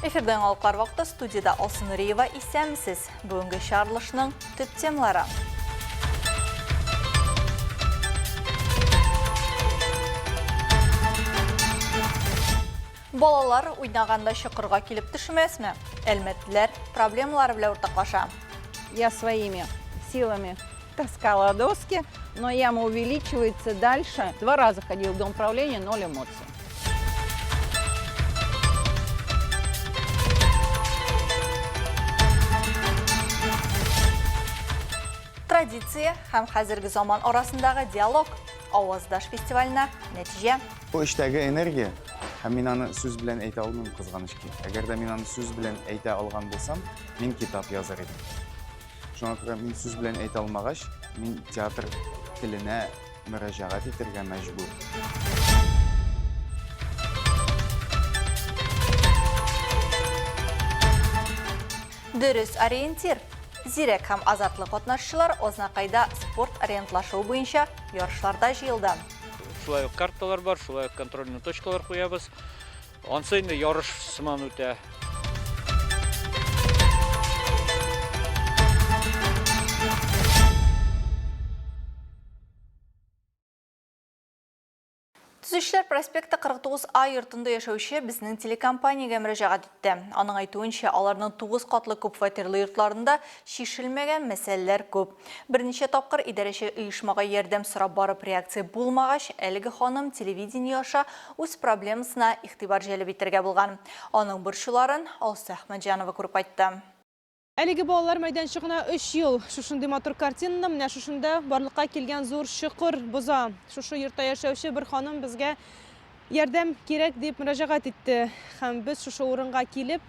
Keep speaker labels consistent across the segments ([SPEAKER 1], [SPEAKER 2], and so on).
[SPEAKER 1] Эфирда яңалыклар вакыты студиядә Алсу Нуриева исәнмесез. Бүгенге чыгарылышның төп темалары. Балалар уйнаганда чокырга килеп төшмәсме? Әлмәтлеләр проблемалары белән уртаклаша.
[SPEAKER 2] Я своими силами таскала доски, но яма увеличивается дальше. Два раза ходила в дом правления, ноль эмоций.
[SPEAKER 1] Традиция һәм хәзерге заман арасындагы диалог Аваздаш фестиваленә нәтиҗә.
[SPEAKER 3] Бу эштәге энергия, һәм мин аны сүз белән әйтә алмыйм, кызганыч ки. Әгәр дә мин аны сүз белән әйтә алган булсам, мин китап язар идем. Шуңа күрә мин сүз белән әйтә алмагач, мин театр теленә мөрәҗәгать итәргә мәҗбүр.
[SPEAKER 1] Дөрес ориентир. Зирәк һәм азартлы катнашучылар Азнакайда спорт ориентлашуы буенча ярышларда җыелды.
[SPEAKER 4] Шулай ук карталар бар, шулай ук контрольный точкалар куябыз. Ансы инде ярыш сыман үтә.
[SPEAKER 1] Төзүчеләр проспекты 49 А йортында яшәүче безнең телекомпаниягә мөрәҗәгать итте. Аның әйтүенчә, аларның 9 катлы күпфатирлы йортларында чишелмәгән мәсьәләләр күп. Берничә тапкыр идарәче оешмага ярдәм сорап барып реакция булмагач, әлеге ханым телевидение аша үз проблемасына игътибар җәлеп итәргә булган. Аның борчуларын Алсу Әхмәтҗанова күреп кайтты.
[SPEAKER 5] Әлеге балалар мәйданчыгына өч ел. Шушындый матур картинаны менә шушында барлыкка килгән зур чокыр боза. Шушы йортта яшәүче бер ханым безгә ярдәм кирәк дип мөрәҗәгать итте. Һәм без шушы урынга килеп,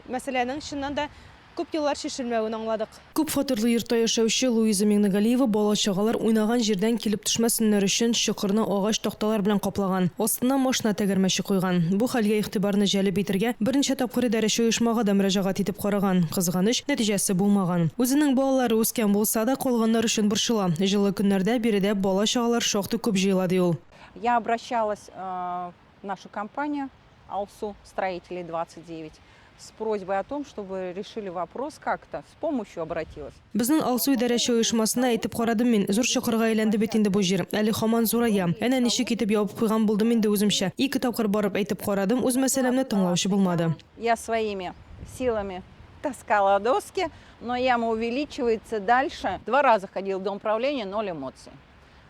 [SPEAKER 5] мәсьәләнең чыннан да күп еллар чишелмәвен аңладык.
[SPEAKER 6] Күп фатирлы йортта яшәүче Луиза Миңнегалиева бала-чагалар уйнаган җирдән килеп төшмәсеннәр өчен чокырны агач такталар белән каплаган, астына машина тәгәрмәче куйган. Бу хәлгә игътибарны җәлеп итергә берничә тапкыр идарәче оешмага да мөрәҗәгать итеп караган, кызганыч, нәтиҗәсе булмаган. Үзенең балалары үскән булса да, калганнар өчен борчыла. Җылы көннәрдә биредә бала-чагалар шактый күп җыела, ди ул.
[SPEAKER 2] Я обращалась в нашу компанию Алсу строителей 29 с просьбой о том, чтобы решили вопрос как-то, с помощью обратилась.
[SPEAKER 6] Безнең Алсу идарәче оешмасына әйтеп карадым мин. Зур чокырга әйләнде бит инде бу җир. Әле һаман зурая. Әнә ничек итеп ябып куйган булдым инде үземчә. Ике тапкыр барып әйтеп карадым, үз мәсьәләмне тыңлаучы булмады.
[SPEAKER 2] Я своими силами таскала доски, но яма увеличивается дальше. Два раза ходила в дом правления, ноль эмоций.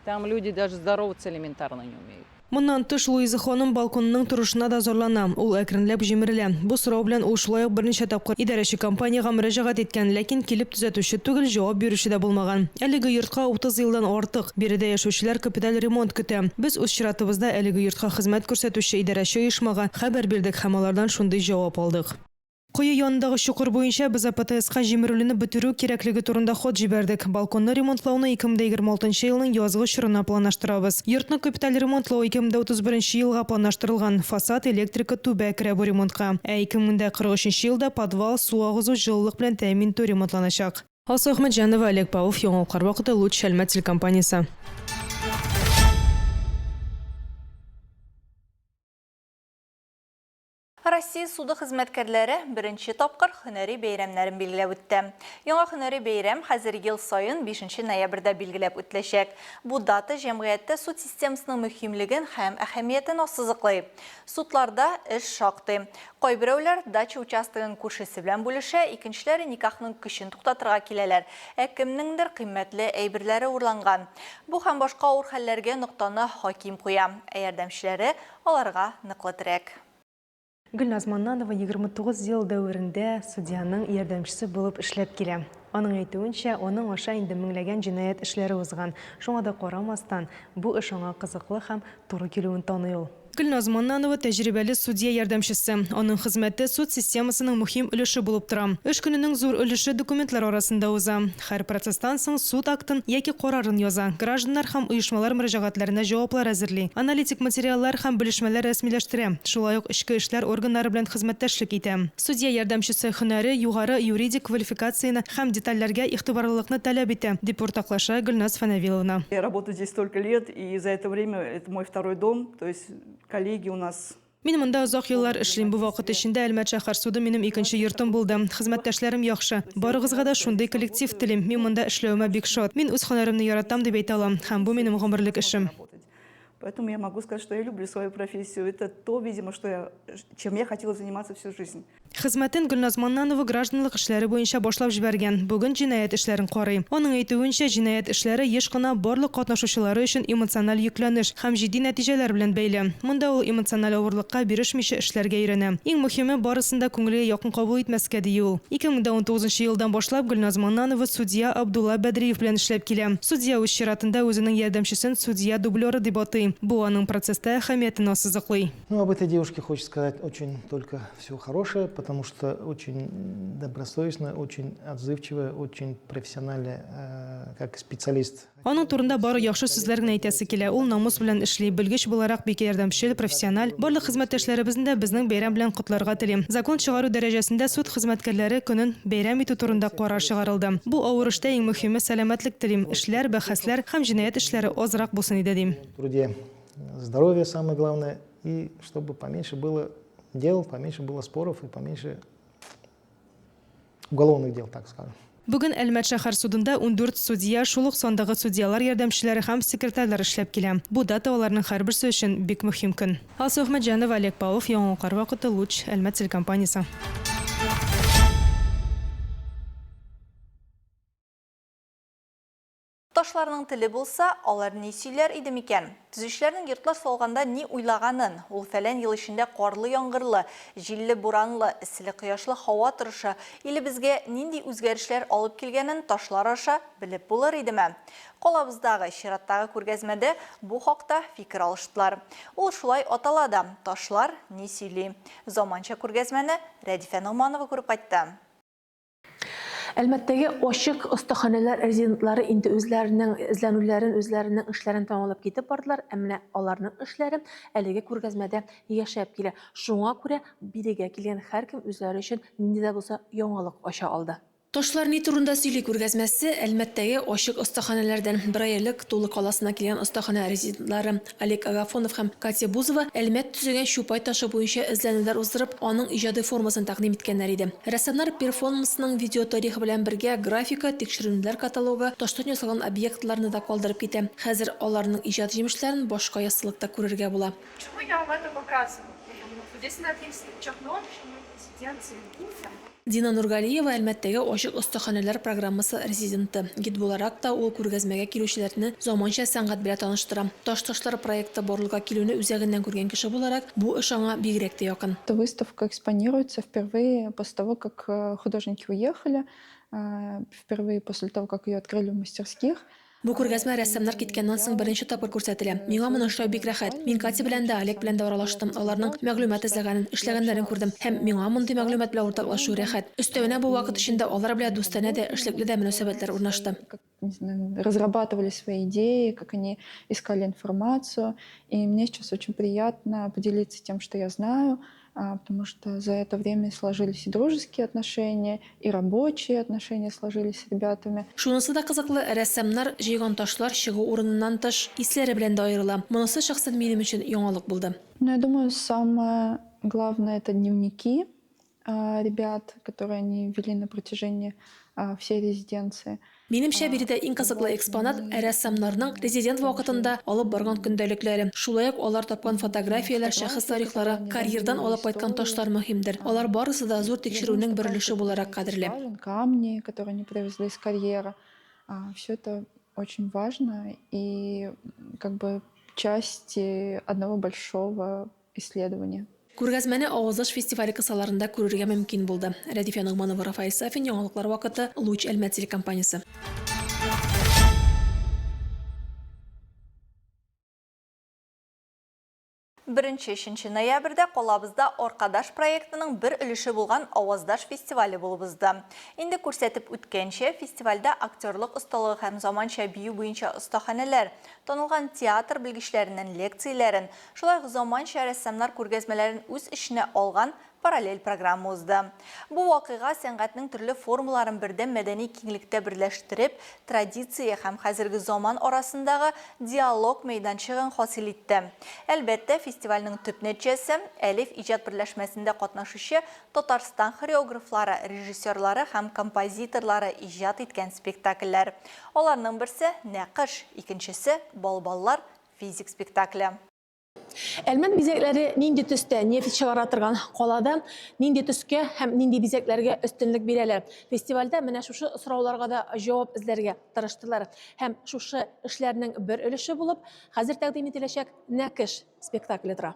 [SPEAKER 2] Там люди даже здороваться элементарно не умеют.
[SPEAKER 6] Моннан тыш, Луиза ханым балконының торышына да зарлана, ул әкренләп җимерелә. Бу сорау белән ул шулай ук берничә тапкыр идарәче компаниягә мөрәҗәгать иткән, ләкин килеп төзәтүче түгел, җавап бирүче дә булмаган. Әлеге йортка 30 елдан артык. Биредә яшәүчеләр капиталь ремонт көтә. Без үз чиратыбызда әлеге йортка хезмәт күрсәтүче идарәче оешмага хәбәр бирдек һәм алардан шундый җавап алдык. Кое янындагы чокыр буенча без АПТСка җимерелүне бетерү кирәклеге турында хат җибәрдек. Балконны ремонтлауны 2026 нчы елның язгы чорына планлаштырабыз. Йортны капиталь ремонтлау 2031 нче елга планлаштырылган. Фасад, электрика, түбә керә бу ремонтка. Ә 2043 нче елда подвал, су агызу, җылылык белән тәэмин итү ремонтланачак. Алсу Әхмәтҗанова, Олег Павлов, Яңалыклар вакыты, Луч, Әлмәт телекомпаниясе.
[SPEAKER 1] Россия суды хезмәткәрләре беренче тапкыр һөнәри бәйрәмнәрен билгеләп үтте. Яңа һөнәри бәйрәм хәзер ел саен 5 ноябрьдә билгеләп үтеләчәк. Бу дата җәмгыятьтә суд системасының мөһимлеген һәм әһәмиятен ассызыклый. Судларда эш шактый. Кайберәүләр дача участогын күршесе белән бүлешә, икенчеләре никахның көчен туктатырга киләләр, ә кемнеңдер кыйммәтле әйберләре урланган. Бу һәм башка авыр хәлләргә ноктаны хаким куя, ә ярдәмчеләре аларга ныклы терәк.
[SPEAKER 6] Гөлназ Маннанова 29 ел дәверендә судьяның ярдәмчесе булып эшләп килә. Аның әйтүенчә, аның аша инде меңләгән җинаять эшләре узган. Шуңа да карамастан, бу эш аңа кызыклы һәм туры килүен таный ул. Гөлназ Маннанова, тәҗрибәле судья ярдәмчесе. Аның хезмәте суд системасының мөһим өлеше булып тора. Эш көненең зур өлеше документлар арасында уза. Һәр процесстан соң суд актын яки карарын яза, гражданнар һәм оешмалар мөрәҗәгатьләренә җаваплар әзерли, аналитик материаллар һәм белешмәләр рәсмиләштерә, шулай ук эчке эшләр органнары белән хезмәттәшлек итә. Судья ярдәмчесе һөнәре югары юридик квалификацияне һәм детальләргә игътибарлылыкны таләп итә, дип уртаклаша Гөлназ Фәнәвиловна.
[SPEAKER 7] Я работаю здесь столько лет, и за это время это мой второй дом, то есть коллеги у нас.
[SPEAKER 6] Мин монда озак еллар эшлим. Бу вакыт эчендә Әлмәт шәһәр суды минем икенче йортым булды. Хезмәттәшләрем яхшы. Барыгызга да шундый коллектив телим. Мин монда эшләвемә бик шат. Мин үз һөнәремне яратам дип әйтә алам. Һәм бу минем гомерлек эшем.
[SPEAKER 7] Поэтому я могу сказать, что я люблю свою профессию. Это то, видимо, что я, чем я хотела заниматься всю жизнь.
[SPEAKER 6] Хезмәтен Гөлназ Маннанова гражданлык эшләре буенча башлап җибәргән, бүген җинаять эшләрен карый. Аның әйтүенчә, җинаять эшләре еш кына барлык катнашучылары өчен эмоциональ йөкләнеш һәм җитди нәтиҗәләр белән бәйле. Монда ул эмоциональ авырлыкка бирешмичә эшләргә өйрәнә. Иң мөһиме, барысын да күңелгә якын кабул итмәскә, ди ул. 2019 нчы елдан башлап Гөлназ Маннанова судья Абдулла Бәдриев белән эшләп килә. Судья үз чиратында үзенең ярдәмчесен судья дублеры дип атый. Бу аның процесста әһәмиятен ассызыклый.
[SPEAKER 8] Ну, об этой девушке хочется сказать очень только все хорошее, потому что очень добросовестная, очень отзывчивая, очень профессиональная, э, как специалист.
[SPEAKER 6] Аның турында бары яхшы сүзләр генә әйтәсе килә. Ул намус белән эшли, белгеч буларак бик ярдәмчел, профессиональ. Барлык хезмәттәшләребезне дә безнең бәйрәм белән котларга телим. Закон чыгару дәрәҗәсендә суд хезмәткәрләре көнен бәйрәм итү турында карар чыгарылды. Бу авыр эштә иң мөһиме сәламәтлек телим. Эшләр, бәхәсләр һәм җинаять эшләре азрак булсын иде, дим.
[SPEAKER 8] Труде здоровье самое главное, и чтобы поменьше было дел, поменьше было споров и поменьше уголовных дел, так скажем.
[SPEAKER 6] Бүген Әлмәт шәһәр судында 14 судья, шул ук сандагы судьялар ярдәмчеләре һәм секретарьлар эшләп килә. Бу дата аларның һәрберсе өчен бик мөһим көн. Алсу Әхмәтҗанова, Олег Павлов, Яңалыклар вакыты, Луч, Әлмәт телекомпаниясе.
[SPEAKER 1] Ташларның теле булса, алар ни сөйләр иде микән? Төзүчеләрнең йортлар салганда ни уйлаганын, ул фәлән ел эчендә карлы-яңгырлы, җилле-буранлы, эсселе-кояшлы һава торышы илебезгә нинди үзгәрешләр алып килгәнен ташлар аша белеп булыр идеме? Калабыздагы чираттагы күргәзмәдә бу хакта фикер алыштылар. Ул шулай атала да, Ташлар ни сөйли? Заманча күргәзмәне Рәдифә Ногманова күреп кайтты.
[SPEAKER 5] Әлмәттәге ачык остаханәләр резидентлары инде үзләренең эзләнүләрен, үзләренең эшләрен тәмамлап китеп бардылар, ә менә аларның эшләре әлеге күргәзмәдә яшәп килә. Шуңа күрә бирегә килгән һәркем үзләре өчен нинди дә булса яңалык ача алды. Ташлар ни турында сөйли күргәзмәсе Әлмәттәге ачык остаханәләрдән бер ай элек Тулы каласына килгән остаханә резидентлары Олег Агафонов һәм Катя Бузова Әлмәт төзегән Чупай ташы буенча эзләнүләр уздырып, аның иҗади формасын тәкъдим иткәннәр иде. Рәссамнар перформансның видеотарихы белән бергә графика, тикшеренүләр каталогы, таштан ясалган объектларны да калдырып китә. Хәзер аларның иҗат җимешләрен башка яссылыкта күрергә була.
[SPEAKER 9] Почему я вам это показываю? Здесь написано Чахнов,
[SPEAKER 5] Дина Нургалиева Әлмәттәге ачык остаханәләр программасы резиденты. Гид буларак та ул күргәзмәгә килүчеләрне заманча сәнгать белән таныштыра. Таш-ташлар проекты барлыкка килүне үзәгеннән күргән кеше буларак, бу эш аңа бигрәк тә якын.
[SPEAKER 10] Эта выставка экспонируется впервые после того, как художники уехали, впервые после того, как ее открыли в мастерских.
[SPEAKER 5] Бу күргәзмә рәссамнар киткәннән соң беренче тапкыр күрсәтелә. Миңа моны эшләү бик рәхәт. Мин Катя белән дә, Олег белән дә аралаштым, аларның мәгълүмат эзләгәнен, эшләгәннәрен күрдем. Һәм миңа мондый мәгълүмат белән уртаклашу рәхәт. Өстәвенә, бу вакыт эчендә алар белән дустанә дә, эшлекле дә мөнәсәбәтләр урнашты.
[SPEAKER 10] Не знаю, разрабатывали свои идеи, как они искали информацию. И мне сейчас очень приятно поделиться тем, что я знаю, потому что за это время сложились и дружеские отношения, и рабочие отношения сложились с ребятами.
[SPEAKER 5] Шунысы да кызыклы, рәссамнар җыйган ташлар чыгу урыныннан тыш, исләре белән дә аерыла. Монысы шәхсән минем өчен яңалык булды.
[SPEAKER 10] Ну, я думаю, самое главное это дневники ребят, которые они вели на протяжении всей резиденции.
[SPEAKER 5] Минемчә, биредә иң кызыклы экспонат, рәссамнарның резидент вакытында алып барган көндәлекләре. Шулай ук алар тапкан фотографияләр, шәхес тарихлары, карьердан алып кайткан ташлар мөһимдер. Алар барысы да зур тикшерүнең бер өлеше буларак кадерле.
[SPEAKER 10] Камни, которые они привезли из карьера. Все это очень важно и как бы части одного большого исследования.
[SPEAKER 5] Күргәзмәне Аваздаш фестивале кысаларында күрергә мөмкин булды. Рәдифә Ногманова, Рафаэль Сафин, Яңалыклар вакыты, Луч Әлмәт телекомпаниясе.
[SPEAKER 1] Беренче өченче ноябрьдә калабызда Аркадаш проектының бер өлеше булган Аваздаш фестивале булып узды. Инде күрсәтеп үткәнчә, фестивальдә актерлык осталыгы һәм заманча бию буенча остаханәләр, танылган театр белгечләреннән лекцияләрен, шулай ук заманча рәссамнар күргәзмәләрен үз эченә алган параллель программа узды. Бу вакыйга сәнгатьнең төрле формаларын бердәм мәдәни киңлектә берләштереп, традиция һәм хәзерге заман арасындагы диалог мәйданчыгын хасил итте. Әлбәттә, фестивальнең төп нәтиҗәсе, Әлиф иҗат берләшмәсендә катнашучы Татарстан хореографлары, режиссерлары һәм композиторлары иҗат иткән спектакльләр. Аларның берсе, Нәкыш, икенчесе, Балбаллар физик спектакле.
[SPEAKER 5] Әлмәт бизәкләре нинди төстә нефть чыгара торган калада нинди төскә һәм нинди бизәкләргә өстенлек бирәләр? Фестивальдә менә шушы сорауларга да җавап эзләргә тырыштылар. Һәм шушы эшләрнең бер өлеше булып, хәзер тәкъдим ителәчәк Нәкыш спектакле тора.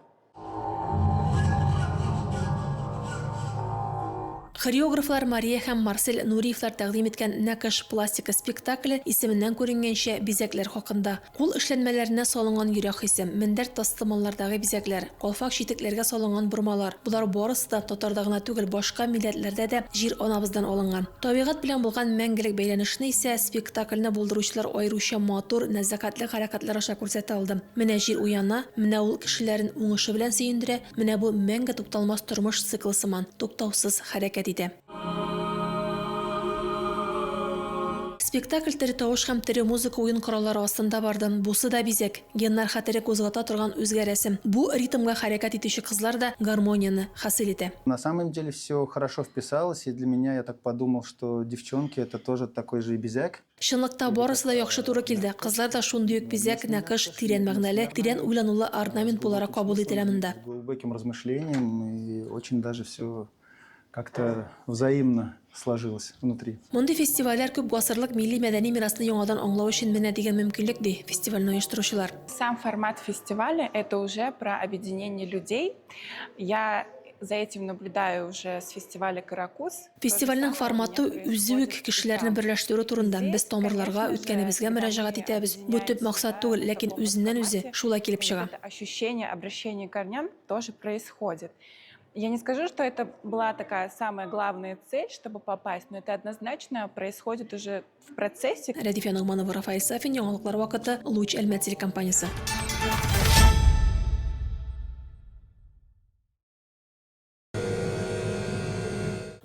[SPEAKER 5] Хореографлар Мария һәм Марсель Нуриевлар тәкъдим иткән Нәкыш пластика спектакле, исеменнән күренгәнчә, бизәкләр хакында. Кул эшләнмәләренә салынган йөрәк хисе, мендәр тастымаллардагы бизәкләр, калфак читекләргә салынган бормалар, болар барысы да татарда гына түгел, башка милләтләрдә дә җир-анабыздан алынган. Табигать белән булган мәңгелек бәйләнешне исә спектакльне булдыручылар аеруча матур, нәзакәтле хәрәкәтләр аша күрсәтә алды. Менә җир уяна, менә ул кешеләрен уңышы белән сөендерә, менә бу мәңге тукталмас тормыш циклы сыман, туктаусыз хәрәкәт итә. Спектакль тере тавыш һәм тере музыка уен кораллары астында барды. Бусы да бизәк, геннар хәтере кузгата торган үзгә рәсем. Бу ритмга хәрәкәт итүче кызлар да гармонияне хасил итә.
[SPEAKER 11] На самом деле все хорошо вписалось, и для меня, я так подумал, что девчонки это тоже такой же бизәк.
[SPEAKER 5] Чынлыкта барысы да яхшы туры килде. Кызлар да шундый ук бизәк, нәкыш, тирән мәгънәле, тирән уйланулы орнамент буларак кабул ителә монда.
[SPEAKER 11] С глубоким размышлением и очень даже все как-то взаимно сложилось внутри.
[SPEAKER 5] Мондый фестивальләр күп гасырлык милли мәдәни мирасны яңадан аңлау өчен менә дигән мөмкинлек, ди фестивальне оештыручылар.
[SPEAKER 9] Сам формат фестиваля это уже про объединение людей. Я за этим наблюдаю уже с фестиваля Каракуз.
[SPEAKER 5] Фестивальнең форматы үзе үк кешеләрне берләштерү турында. Без тамырларга, үткәнебезгә мөрәҗәгать итәбез. Бу төп максат түгел, ләкин үзеннән-үзе шулай килеп чыга.
[SPEAKER 9] Ощущение обращения к корням тоже происходит. Я не скажу, что это была такая самая главная цель, чтобы попасть, но это однозначно происходит уже в процессе.
[SPEAKER 5] Рәдифә Ногманова, Рафаэль Сафин, Яңалыклар вакыты, Луч Әлмәт телекомпаниясе.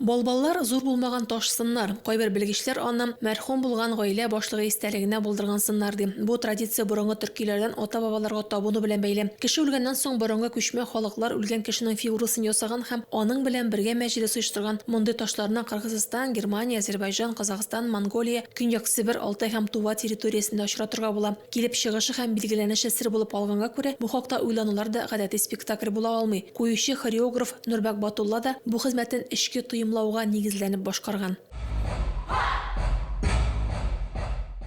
[SPEAKER 5] Балбаллар зур булмаган таш сыннар. Кайбер белгечләр аны мәрхүм булган гаилә башлыгы истәлегенә булдырган сыннар ди. Бу традиция борынгы төркиләрдән ата-бабаларга табыну белән бәйле. Кеше үлгәннән соң борынгы күчмә халыклар үлгән кешенең фигурасын ясаган һәм аның белән бергә мәҗлес оештырган. Мондый ташларны Кыргызстан, Германия, Азербайҗан, Казахстан, Монголия, Көньяк Себер, Алтай һәм Тува территориясендә очратырга була. Килеп чыгышы һәм билгеләнеше сер булып калганга күрә, бу хакта уйланулар да гадәти спектакль була алмый. Куючы хореограф Нурбәк Батулла да бу хезмәтен эчке тоемлауга нигезләнеп башкарган.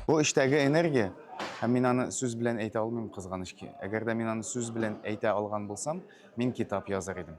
[SPEAKER 3] Бу эчтәге энергия, һәм мин аны сүз белән әйтә алмыйм, кызганыч ки. Әгәр дә мин аны сүз белән әйтә алган булсам, мин китап язар идем.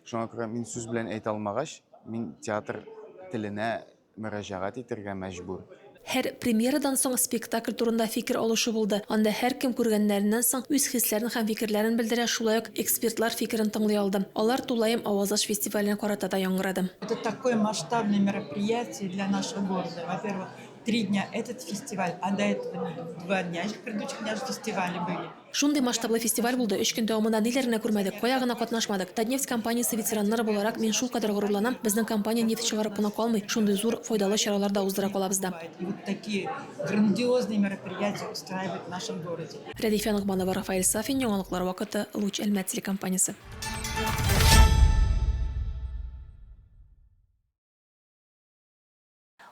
[SPEAKER 3] Шуңа күрә мин сүз белән әйтә алмагач, мин театр теленә мөрәҗәгать итергә мәҗбүр.
[SPEAKER 5] Һәр премьерадан соң спектакль турында фикер алышу булды, анда һәркем күргәннәреннән соң үз хисләрен һәм фикерләрен белдерә, шулай ук экспертлар фикерен тыңлый алды. Алар тулаем Аваздаш фестиваленә карата да яңгырады.
[SPEAKER 12] Это такое масштабное мероприятие для нашего города. Во-первых, три дня этот фестиваль, а до этого два дня еще предыдущих дня же фестивали были.
[SPEAKER 5] Шундый масштаблы фестиваль булды, өч көн дәвамында ниләр генә күрмәдек, кая гына катнашмадык. Татнефть компаниясе ветераннары буларак мин шулкадәр горурланам, безнең компания нефть чыгарып кына калмый, шундый зур, файдалы чаралар да уздыра калабыз да.
[SPEAKER 12] И вот такие грандиозные мероприятия устраивает в нашем городе.
[SPEAKER 5] Рәдифә Ногманова, Рафаэль Сафин, Яңалыклар вакыты, Луч Әлмәт телекомпаниясе.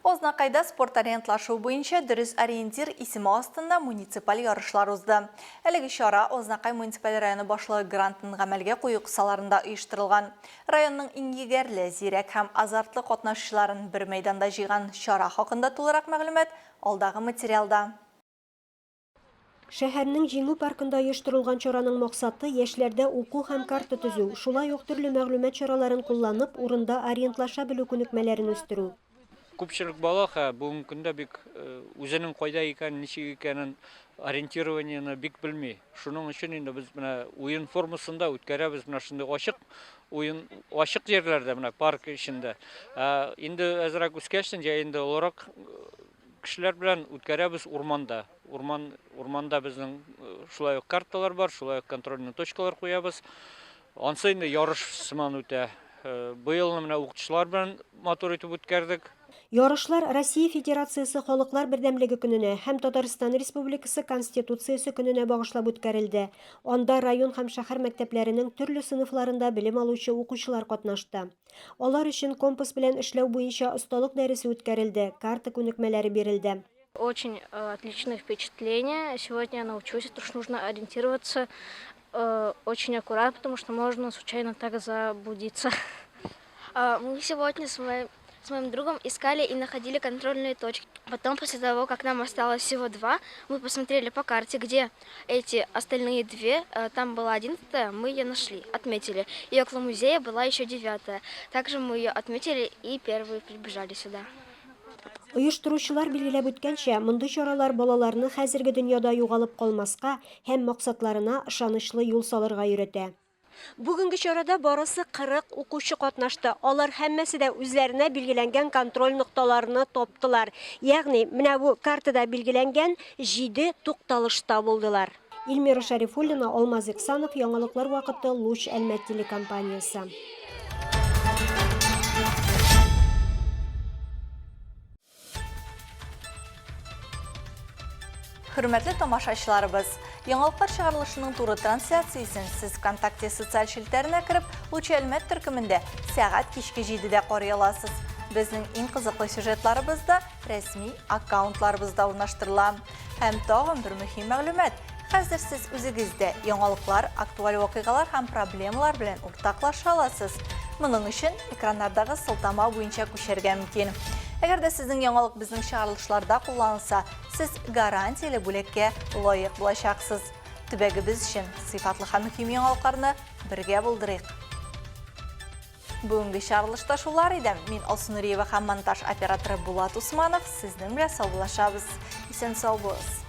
[SPEAKER 1] Азнакайда спорт ориентлашу буенча Дөрес ориентир исеме астында муниципаль ярышлар узды. Әлеге чара Азнакай муниципаль районы башлыгы грантын гамәлгә кую кысаларында оештырылган. Районның иң егәрле, зирәк һәм азартлы катнашучыларын бер мәйданда җыйган чара хакында тулырак мәгълүмат алдагы материалда.
[SPEAKER 13] Шәһәрнең Җиңү паркында оештырылган чараның максаты, яшьләрдә уку һәм карта төзү, шулай ук төрле мәгълүмат чараларын кулланып, урында ориентлаша белү күнекмәләрен үстерү.
[SPEAKER 4] Күпчелек бала хә бүгенге көндә бик үзенең кайда икәнен, ничек икәнен, ориентированиене бик белми. Шуның өчен инде без менә уен формасында үткәрәбез менә шундый ачык уен, ачык җирләрдә, менә парк эчендә. Ә инде әзрәк үскәчтен, җә инде олырак кешеләр белән үткәрәбез урманда. Урман, урманда безнең шулай ук карталар бар, шулай ук контрольный точкалар куябыз. Ансы инде ярыш сыман үтә. Быелны менә укытучылар белән матур итеп үткәрдек.
[SPEAKER 13] Ярышлар Россия Федерациясе Халыклар бердәмлеге көненә һәм Татарстан Республикасы Конституциясе көненә багышлап үткәрелде. Анда район һәм шәһәр мәктәпләренең төрле сыйныфларында белем алучы укучылар катнашты. Алар өчен компас белән эшләү буенча осталык дәресе үткәрелде, карта күнекмәләре бирелде.
[SPEAKER 14] Очень отличное впечатление. Сегодня я научусь, потому что нужно ориентироваться очень аккуратно, потому что можно случайно так заблудиться.
[SPEAKER 15] Мы сегодня с моим, с моим другом искали и находили контрольные точки. Потом, после того, как нам осталось всего два, мы посмотрели по карте, где эти остальные две. Там была 11-я, мы ее нашли, отметили. И около музея была еще девятая. Также мы ее отметили и первые прибежали сюда.
[SPEAKER 13] Оештыручылар билгеләп үткәнчә, мондый чаралар балаларны хәзерге дөньяда югалып калмаска һәм максатларына ышанычлы юл салырга өйрәтә. Бүгенге чарада барысы 40 укучы катнашты. Алар һәммәсе дә үзләренә билгеләнгән контроль нокталарны таптылар. Ягъни, менә бу картада билгеләнгән җиде тукталышта булдылар. Эльмира Шәрифуллина, Алмаз Иксанов, Яңалыклар вакыты, Луч Әлмәт телекомпаниясе.
[SPEAKER 1] Хөрмәтле тамашачыларыбыз, яңалыклар чыгарылышының туры трансляциясен сез ВКонтакте социаль челтәренә кереп, Луч Әлмәт төркемендә сәгать кичке 7-дә карый аласыз. Безнең иң кызыклы сюжетларыбыз да рәсми аккаунтларыбызда урнаштырыла. Һәм тагын бер мөһим мәгълүмат. Хәзер сез үзегез дә яңалыклар, актуаль вакыйгалар һәм проблемалар белән уртаклаша аласыз. Моның өчен экраннардагы сылтама буенча күчәргә мөмкин. Әгәр дә сезнең яңалык безнең чыгарылышларда кулланылса, сез гарантияле бүләккә лаек булачаксыз. Төбәгебез өчен сыйфатлы һәм мөһим яңалыкларны бергә булдырыйк! Бүгенге чыгарылышта шулар иде. Мин Алсу Нуриева һәм монтаж операторы Булат Усманов сезнең белән саубуллашабыз. Исән-сау булыгыз.